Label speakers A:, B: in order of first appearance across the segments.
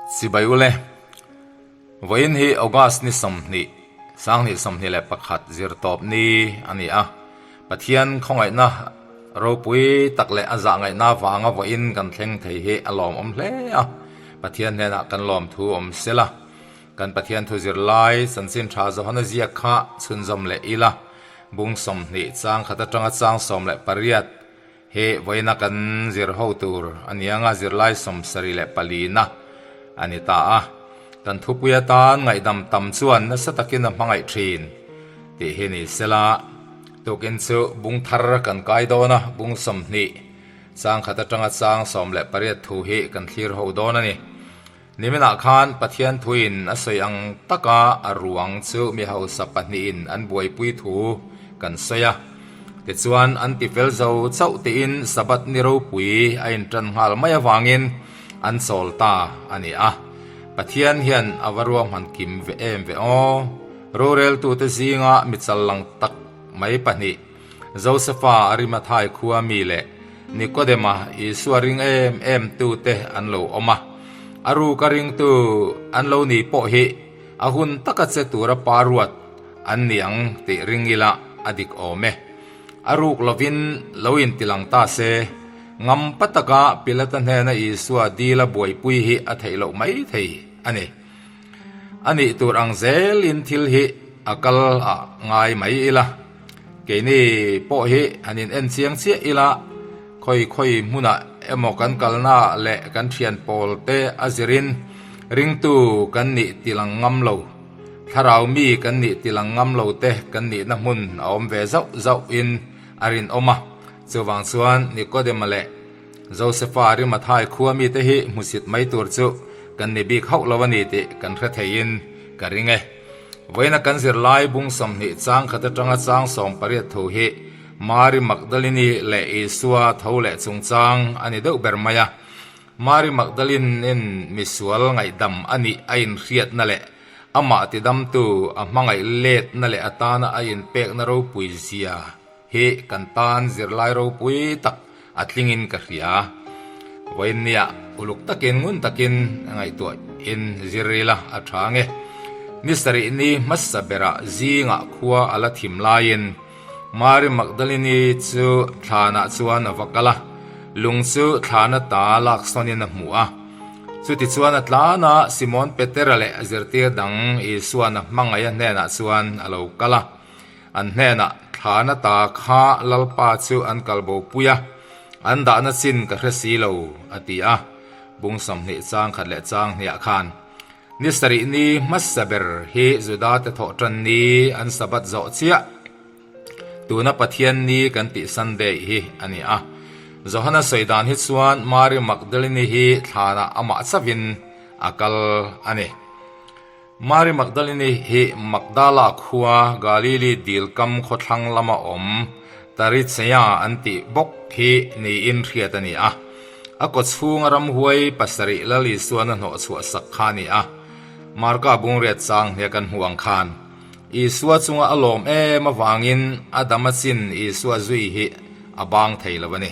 A: Chibai ule, Vawiin hi August ni 20, 2021 zirtawp ni a ni a. Pathian khawngaihna ropui tak leh a zahngaihna vanga vawiin kan thleng thei hi a lawmawm hle a. Pathian hnenah kan lawmthu awm sela. Kan Pathian thu zirlai chanchin tha Johana ziak kha chhunzawm leh ila, bung 20 chang khat atanga chang 18 hi vawiina kan zir ho tur a ni anga zirlai 74 na a ni ta a. Kan thupui atan ngaihdam tam chuan nasa takin a hmangaih thin tih hi ni sela, tukin chu bung thar kan kai dawn a, bung 20 chang khat atanga chang 18 thu hi kan thlir ho dawn a ni. Niminah khan Pathian thuin a sawi ang taka a ruang chu mi hausa pahnihin an buaipui thu kan sawi a. Tichuan an ti fel zo chauh tiin Sabbath ni ropui a intan nghal mai avangin an chawl ta a ni a. Pathian hian a va ruahman kim ve em ve aw. Roreltute zinga mi challang tak mai pahnih Josefa Arimathai khua mi leh Nikodema Isua ring em em tute an lo awm a. A ruka ringtu an lo ni pawh hi a hun taka che tura pa ruat an ni ang tih ring ila a dik awm e. A ruk lovin lo intilang ta se, ngam pa taka Pilata hnena Isua dila buaipui hi a theih loh mai thei a ni. A nih tur ang zelin thil hi a kal a ngai mai ila. Keini pawh hi han in en chiang chiah ila, khawi khawi hmunah emaw kan kalna leh kan thian pawl te a zirin ringtu kan nih tilang ngam lo, thlarau mi kan nih tilang ngam lo te kan nihna hmun a awm ve zauh zauh in a rinawm a. Chuvang chuan Nikodema leh Josefa Arimathai khua mite hi hmusit mai tur chu kan ni bik hauh lo a ni tih kan hre theiin ka ring e. Vawiina kan zirlai bung 20 chang khat atanga chang 18 thu hi Mari Magdalini leh Isua tho leh chungchang a ni deuh ber mai a. Mari Magdalinin misual ngaihdam a nih a inhriatna leh amah tidamtu a hmangaih letna leh atana a inpekna ropui zia hi kan tan zirlai ropui tak a tlingin ka hria. Vawiin nia uluk takin ngun takin ngaihtuah in zir ila a tha nge. Ni sarih ni hmasa berah zingah khua a la thim laiin Mari Magdalini chu thlanah chuan a va kal a, lung chu thlana ta laksawnin a hmu a. Chutichuan a tlana Simon Petera leh zirtir dang Isuan a hmangaih a hnenah chuan a lo kal a. An hnenah thlana ta kha Lalpa chu an kal bo pui a, an dahna chin ka hre si lo, a ti a. Bung 20 chang khat leh chang hniah khan ni sarih ni hmasa ber hi Juda te thawh tan ni an Sabbath zawh chiah. Tuna Pathian ni kan tih Sunday hi a ni a. Johana sawi dan hi chuan Mari Magdalene hi thlanah amah chauhin a kal a ni. Mari Magdalene hi Magdala khua Galili dil kam khawthlang lama awm Tarichea an tih bawk hi niin hriat a ni a. A kaw chhunga ramhuai pasarih Lal Isuan a hnawh chhuah sak kha a ni a. Marka bungriat chang hnia kan hmuh ang khan Isua chunga a lawm em avangin a dam a chin Isua zui hi a bang thei lo a ni.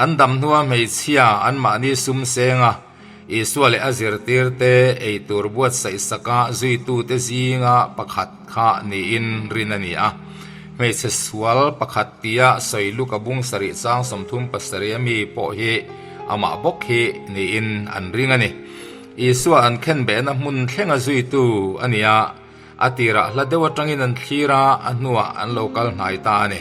A: An dam hnua hmeichhia anmahni sum senga Isua leh a zirtirte ei tur buatsaih saka zuitute zinga pakhat kha niin rin a ni a. Hmeichhe sual pakhat tia sawi Luka bung sarih chang 37 a mi pawh hi amah bawk hi niin an ring a ni. Isua an khenbehna hmun thlenga zuitu a ni a. A tirah hla deuh atangin an thlir a, a hnuah an lo kal hnai ta a ni.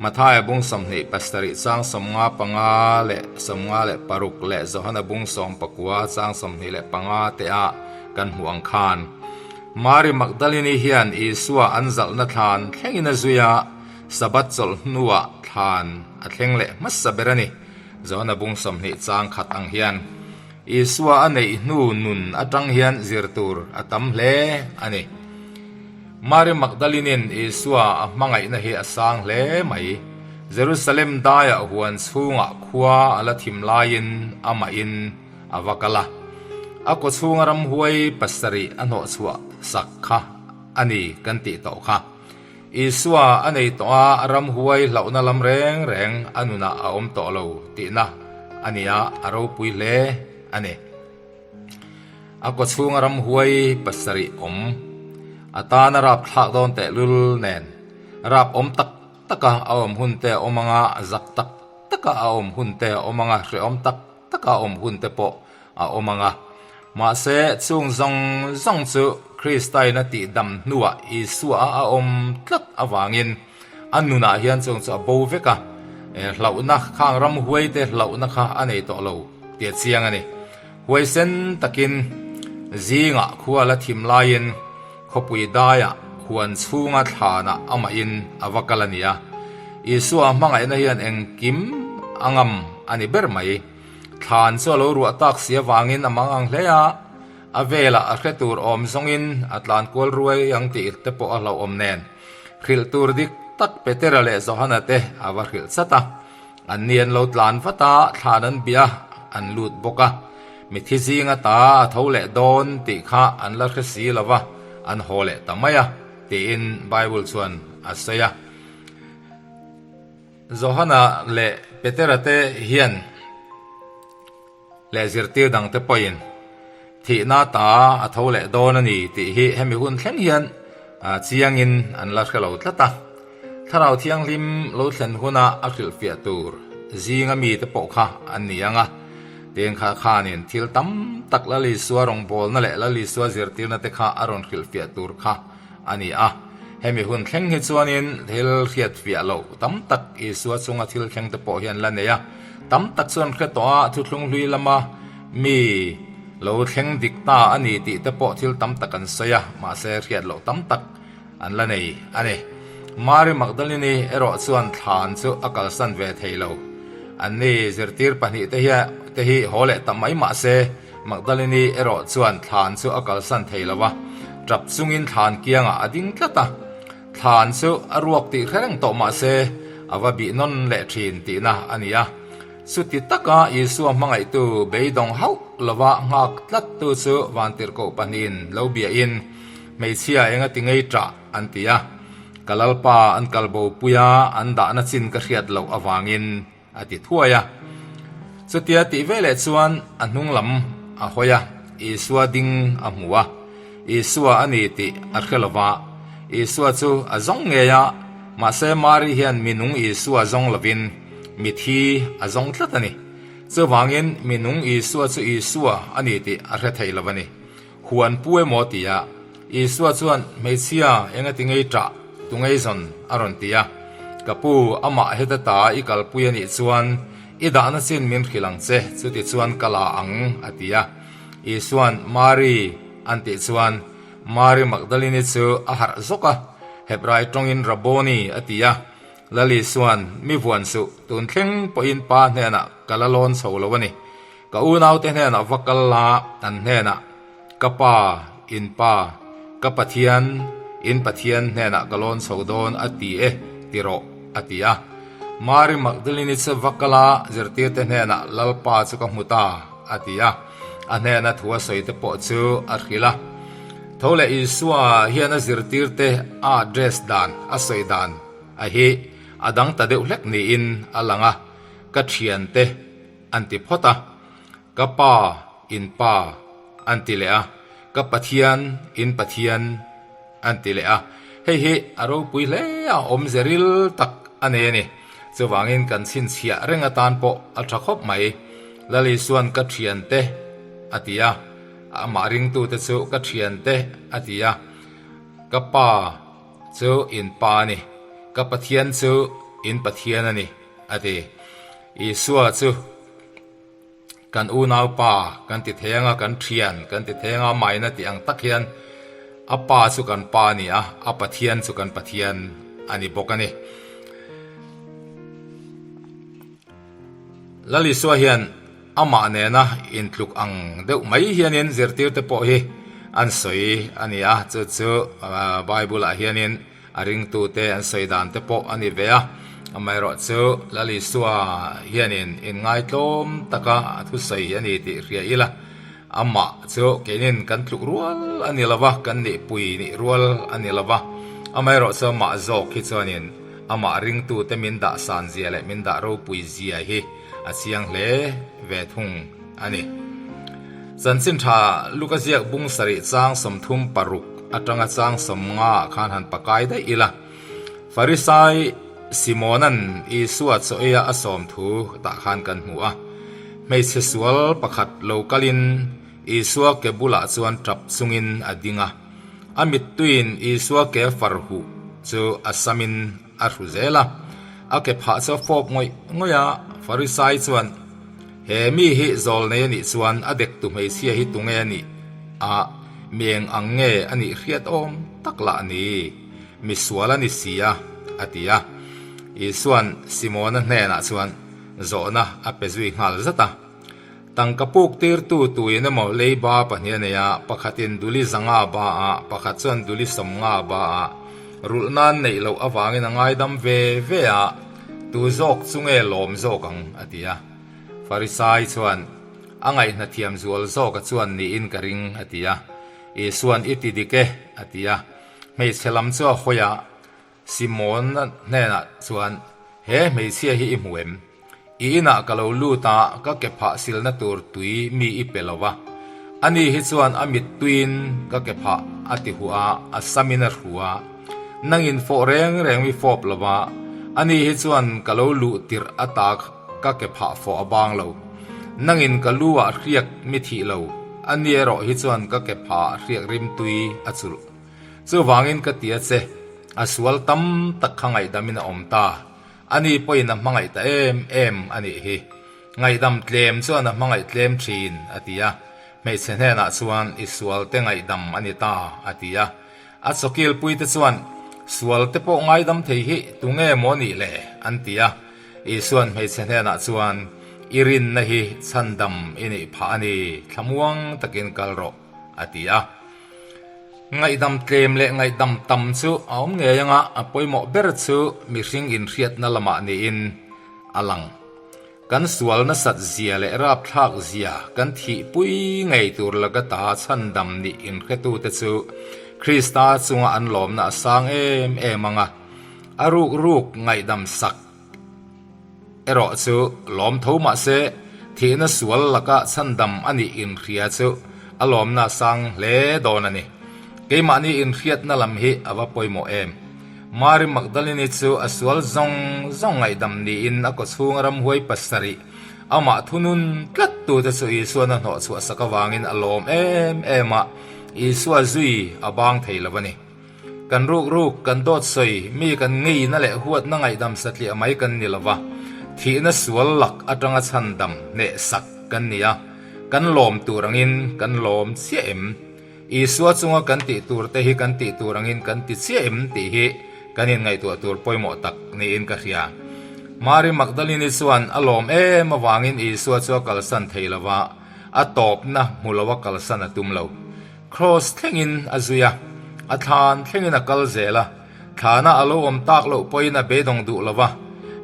A: Mathaia bung 27 chang 55 leh 56 leh Johana bung 19 chang 25 te ah kan hmuh ang khan. Mari Magdalini hian Isua an zalhna thlan thlengin a zui a, Sabbath chawlh hnuah thlan a thleng leh hmasa ber a ni. Johana bung 20 chang khat ang hian. Isua a neih hnu nun atang hian zir tur a tam hle a ni. Mari Magdalinin Isua a hmangaihna hi a sang hle mai. Jerusalem daiah huan chhungah khua a la thim laiin amahin a va kal a. A kaw chhunga ramhuai pasarih a hnawh chhuah sak kha a ni kan tih tawh kha. Isua a nei tawh a, ramhuai hlauhna lam reng reng a nunah a awm tawh lo tihna a ni a, a ropui hle a ni. A kawchhunga ramhuai pasarih awm a tana rap thlak dawn tehlul nen rap awm tak taka a awm hun te a awm anga, zak tak taka a awm hun te a awm anga, hrehawm tak taka a awm hun te pawh a awm anga. Mahse, chung zawng zawng chu Kristain a tihdam hnuah Isua a awm tlat avangin a nunah hian chung chu a bo vek a, hlauhna khang ramhuaite hlauhna kha a nei tawh lo tih a chiang a ni. Huaisen takin zingah khua la thim laiin Khawpui daiah huan chhunga thlanah amahin a va kal a ni a. Isua hmangaihna hian engkim a ngam a ni ber mai. Thlan chu a lo ruah tak si avangin a mang ang hle a, a velah a hre tur awm zawngin a tlan kual ruai ang tih te pawh a hlauhawm nen. Hrilh tur dik tak Petera leh Johana te a va hrilh chat a. Anni an lo tlan vat a, thlan an bia an lut bawk a. Mithi zinga ta a tho leh dawn tih kha an la hre si lo va, an haw leh ta mai a, tiin Bible chuan a sawi a. Johana leh Petera te hian. Leh zirtir dangte pawhin thihna ta a tho leh dawn a ni tih hi hemi hun thleng hian chiangin an la hre lo tlat a. Thlarau Thianghlim lo thlen huna a hrilhfiah tur zinga mite pawh kha an ni ang a. Teng kha khanin thil tam tak Lal Isua rawngbawlna leh Lal Isua zirtirna te kha a rawn hrilhfiah tur kha a ni a. Hemi hun thleng hi chuanin thil hriat fiah loh tam tak Isua chunga thil thleng te pawh hian la nei a. Tam tak chuan hre tawh a, thuthlung hlui lama mi lo thleng dik ta a ni tih te pawh thil tam tak an sawi a, mahse hriat loh tam tak an la nei a ni. Mary Magdalene erawh chuan thlan chu a kalsan ve thei lo. Anni zirtir pahnihte hian te hi haw leh ta mai mahse, Magdalene erawh chuan thlan chu a kalsan thei lo a, tap chungin thlan kiangah a ding tlat a. Thlan chu a ruak tih hre reng tawh mah se, a va bih nawn leh thin tihna a ni a. Chuti taka Isua hmangaihtu beidawng hauh lova nghak tlattu chu Vantirhkoh pahnihin lo biahin, Hmeichhia enga ti ngei ṭah? an ti a. Ka Lalpa an kalbopui a, an dahna chin ka hriat loh avangin A ti thuai a. Chutia tih veleh chuan a hnung lam a hawi a, Isua ding a hmu a. Isua a ni tih a hre lo va. Isua chu a zawng ngei a, mahse Mari hian mi nung Isua zawng lovin mi thi a zawng tlat a ni. Chuvangin mi nung Isua chu Isua a ni tih a hre thei lo a ni. Huan pu emaw ti a, Isua chuan, Hmeichhia, enga ti ngei ṭah, tu ngei zawn? a rawn ti a. Ka pu, amah heta ta i kalpui a nih chuan i dahna chin min hrilh ang che, chuti chuan ka la ang, a ti a. Isua'n, Mari, an tih chuan Mari Magdalini chu a harh zawk a, Hebrai ṭawngin Rabboni a ti a. Lal Isua'n, Mi vuan suh, tun thleng pawhin Pa hnenah ka la lawn chho lo a ni. Ka unaute hnenah va kal la, an hnenah, Ka Pa, in Pa, ka Pathian, in Pathian hnenah ka lawn chho dawn a ti e, ti rawh, a ti a. Mari Magdalini chu va kal a, zirtirte hnenah, Lalpa chu ka hmu ta, a ti a. A hnena thu a sawi te pawh chu a hrilh a. Tho leh Isua hian a zirtirte a address dan, a sawi dan a hi a dang ta deuh hlek niin a lang a, Ka thiante, An ti phawt a, Ka Pa, in Pa, an ti leh a, Ka Pathian, in Pathian, an ti leh a. Hei hi a ropui hle a, awmze ril tak a nei a ni. Chuvangin kan chhinchhiah reng atan pawh a tha khawp mai. Lal Isua'n ka thiante a ti a, amah ringtute chu ka thiante a ti a, Ka Pa chu in Pa a ni, ka Pathian chu in Pathian a ni, a ti. Isua chu kan unaupa kan ti thei anga, kan thian kan ti thei anga, amahin a tih ang tak hian a pa chu kan pa a ni a, a Pathian chu kan Pathian a ni bawk a ni. Lal Isua hian amah nena intluk ang deuh mai hianin zirtirte pawh hi an sawi a ni a, chu chu Bible-ah hianin A ringtute an sawi dan te pawh a ni ve a, amaherawhchu Lal Isua hianin inngaitlawm taka a thusawi a ni tih hria ila, amah chu keinin kan tluk rual a ni lo va, kan nihpui nih rual a ni lo va, amaherawhchu amah zawk hi chuanin amah ringtute min dah san zia leh min dah ropui zia hi a chiang hle ve thung a ni. Chanchin tha Luka ziak bung sarih chang 36 atanga chang 50 ah khan han pakai daih ila. Farisai Simona'n Isua chaw eia a sawm thu tah khan kan hmu a. Hmeichhe sual pakhat lo kalin Isua ke bulah chuan tap chungin a ding a. A mittuiin Isua ke far huh chu a samin a hru zel a. A ke phah chu a fawp ngawih ngawih a, Farisai chuan, He mi hi zawl nei a nih chuan a dektu hmeichhia hi tunge a nih a, mi eng ang nge a nih hriat awm tak lah ni? Mi sual a ni si a, a ti a. Isua'n Simona hnenah chuan zawhna a pe zui nghal zat a. Tangka puk tirtu tuin emaw leiba pahnih a nei a, pakhatin duli zanga ba a, pakhat chuan duli sawmnga ba a, rulh nan neih loh avangin a ngaidam ve ve a, tu zawk chu nge lawm zawk ang? a ti a. Farisai chuan, A ngaihna thiam zual zawka chuan niin ka ring, a ti a. Isua'n i ti dik e, a ti a. Hmeichhe lam chu a hawi a, Simona hnenah chuan, He hmeichhia hi i hmu em? I inah ka lo lut a, ka ke phah silna tur tui mi i pe lo va. Ani hi chuan a mittuiin ka ke phah a ti huh a, a samin a hru a. Nangin fawh reng reng mi fawp lo va, ani hi chuan ka lo luh tirh ata ka ke phah fawh a bang lo. Nangin ka lu ah hriak mi thih lo, ani erawh hi chuan ka ke phah hriak rimtui a chulh. Chuvangin ka ti a che, a sual tam tak kha ngaihdamin a awm ta. Ani pawhin a hmangaih ta em em a nih hi. Ngaihdam tlem chuan a hmangaih tlem thin, a ti a. Hmeichhe hnenah chuan i sualte ngaihdam a ni ta, a ti a. A chawkilpuite chuan, Sualte pawh ngaidam thei hi tunge maw nih le? an ti a. Isua'n hmeichhe hnenah chuan, I rinna hi chhandam i nih phah a ni, thlamuang takin kal rawh, a ti a. Ngaihdam tlem leh ngaihdam tam chu a awm ngei anga a pawimawh ber chu mihring inhriatna lamah niin a lang. Kan sual nasat zia leh rapthlak zia kan thihpui ngei tur laka ta chhandam nih inhretute chu Krista chunga an lawmna a sang em em anga a ruk ruk ngaihdam sak Erawh chu lawm tho mah se, thihna sual laka chhandam a nih inhria chu a lawmna sang hle dawn a ni. Keimahni inhriatna lam hi a va pawimawh em? Mary Magdalene chu a sual zawng zawng ngaihdam niin a kawchhunga ramhuai pasarih amah thunun tlat tute chu Isua'n a hnawhchhuah sak avangin a lawm em em a, Isua zui a bang thei lo a ni. Kan ruk ruk, kan dawt sawi, mi kan ngeina leh huatna ngaihdam satliah mai kan ni lova, thihna sual lak atanga chhandam hneh sak kan ni a, kan lawm tur angin kan lawm chiah em? Isua chunga kan tih tur te hi kan tih tur angin kan ti chiah em tih hi kan inngaihtuah tur pawimawh tak niin ka hria. Mary Magdalene-i chuan a lawm em avangin Isua chu a kalsan thei lova, a tawpna hmu loa kalsan a tum lo. Kraws thlengin a zui a, a thlan thlengin a kal zel a, thlana a lo awm tak loh pawhin a beidawng duh lo va,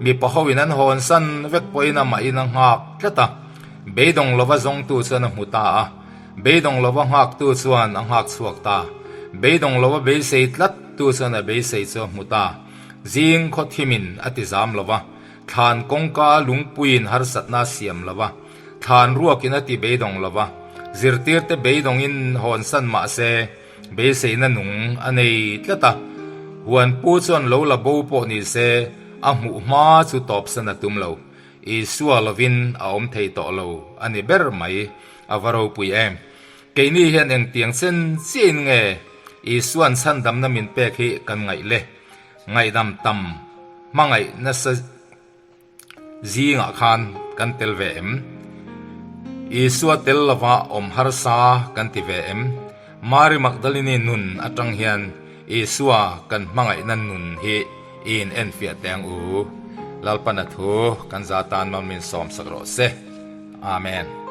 A: mipa hoin an hawnsan vek pawhin amahin a nghak tlat a, beidawng lova zawngtu chuan a hmu ta a, beidawng lova nghaktu chuan a nghak chhuak ta, beidawng lova beisei tlattu chuan a beisei chu a hmu ta, zing khaw thimin a ti zam lo va, thlan kawngka lungpuiin harsatna a siam lo va. Thlan ruakin a ti beidawng lo va, zirtirte beidawngin hawnsan mah se beiseina nung a nei tlat a. Huan pu chuan lo la bo pawh ni se a hmuh hma chu tawpsan a tum lo. Isua lovin a awm thei tawh lo a ni ber mai, a va ropui em. Keini hian engtiang chen chiahin nge Isua'n chhandamna min pek hi kan ngaih le? Ngaihdam tam hmangaih nasa. Zingah khan kan tel ve em? Isua tel lova awm harsa kan ti ve em? Mary Magdalene nun atang hian Isua kan hmangaihna nun hi i in enfiah teh ang u. Lalpana thu kan za tan mal min sawmsak rawh se. Amen.